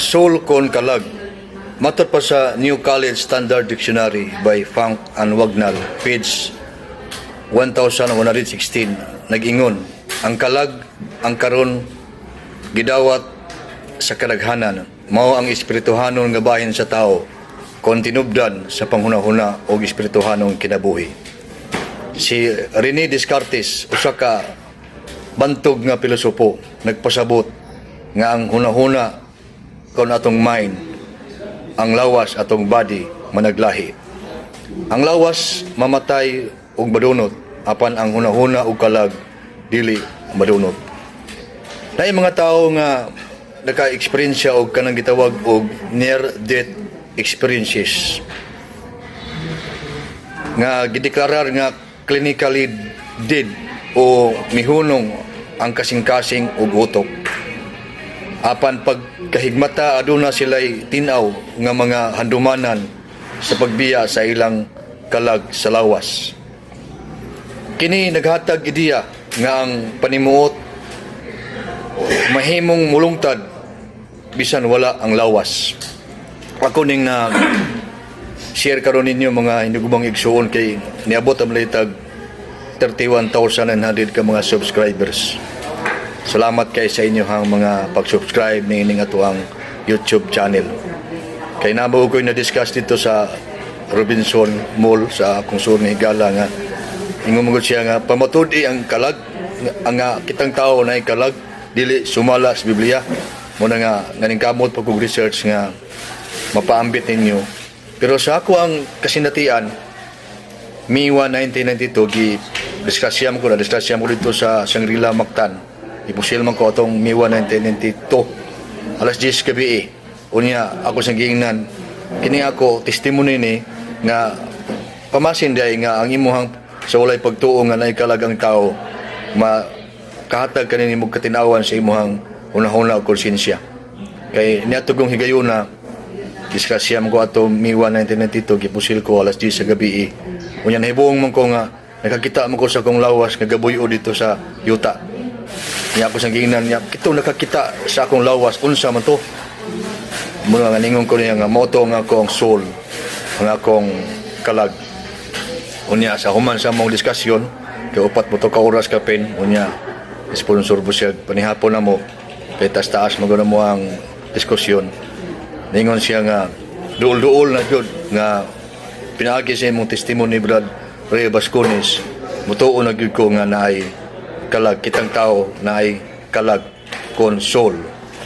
Soul kon kalag. Matod pa sa New College Standard Dictionary by Funk and Wagnall, page 1116, nag-ingon, ang kalag ang karon gidawat sa kadaghanan, mao ang espirituhanon nga bahin sa tao kon tinubdan sa panghunahuna o espirituhanong kinabuhi. Si Rene Descartes, usa ka bantog nga pilosopo, nagpasabot nga ang hunahuna kon atong mind, ang lawas, atong body, managlahi. Ang lawas mamatay ug madunot, apan ang hunahuna ug kalag dili madunot. Naay mga tao nga naka-experience og kanang gitawag og near death experiences nga gideklarar nga clinically dead o mihunong ang kasing-kasing ug utok. Apan pagkahigmata, aduna sila'y tin-aw nga mga handumanan sa pagbiya sa ilang kalag sa lawas. Kini naghatag ideya nga ang panimuot mahimong mulungtad bisan wala ang lawas. Ako ning na share karon ninyo, mga hinugumang igsuon, kay niabot ang litag 31,900 ka mga subscribers. Salamat kay sa inyo ang mga pag-subscribe niining atoang YouTube channel. Kay namo ko na-discuss dito sa Robinson Mall sa akong sur nga higala nga ingon man gud siya nga pamatud-i ang kalag ang nga kitang tao na kalag dili sumala sa Biblia. Mao na nga nganing kamot pag kog research nga mapaambit ninyo. Pero sa ako ang kasinatian, May 1, 1992, gi discuss ko na discuss ko dito sa Shangri-La, Mactan. Ipusil man ko atong May 1, 1992, alas 10 gabi eh. Unya ako sa giingnan, kini ako testimony ni nga pamasin diay nga ang imuhang sa walay pagtuo nga naay kalag ang tao, ma kahatag kanini mo katinawan sa imuhang hunahuna o konsensya. Kay niadto kong higayuna, disgrasya mo ko ato May 1, 1992, gipusil ko alas 10 sa gabi eh. Unya nahibuong man ko nga nakakita mo ko sa akong lawas nga gabuyo dito sa yuta. Niya ako sa giingnan niya, kito nakakita sa akong lawas, unsa man to? Muna nga ningon ko niya nga mao to nga akong soul, ang akong kalag. Unya sa human sa mong diskusyon, kay 4 mo to ka oras kapin, unya sponsor po siya panihapon na mo, kay taas-taas mo mo ang diskusyon. Ningon siya nga duol-duol na jud nga pinaagi sa imong testimony, Brad Ray Bascones, mutuo na gyud ko nga naay kalag, kitang tao naay kalag kon soul.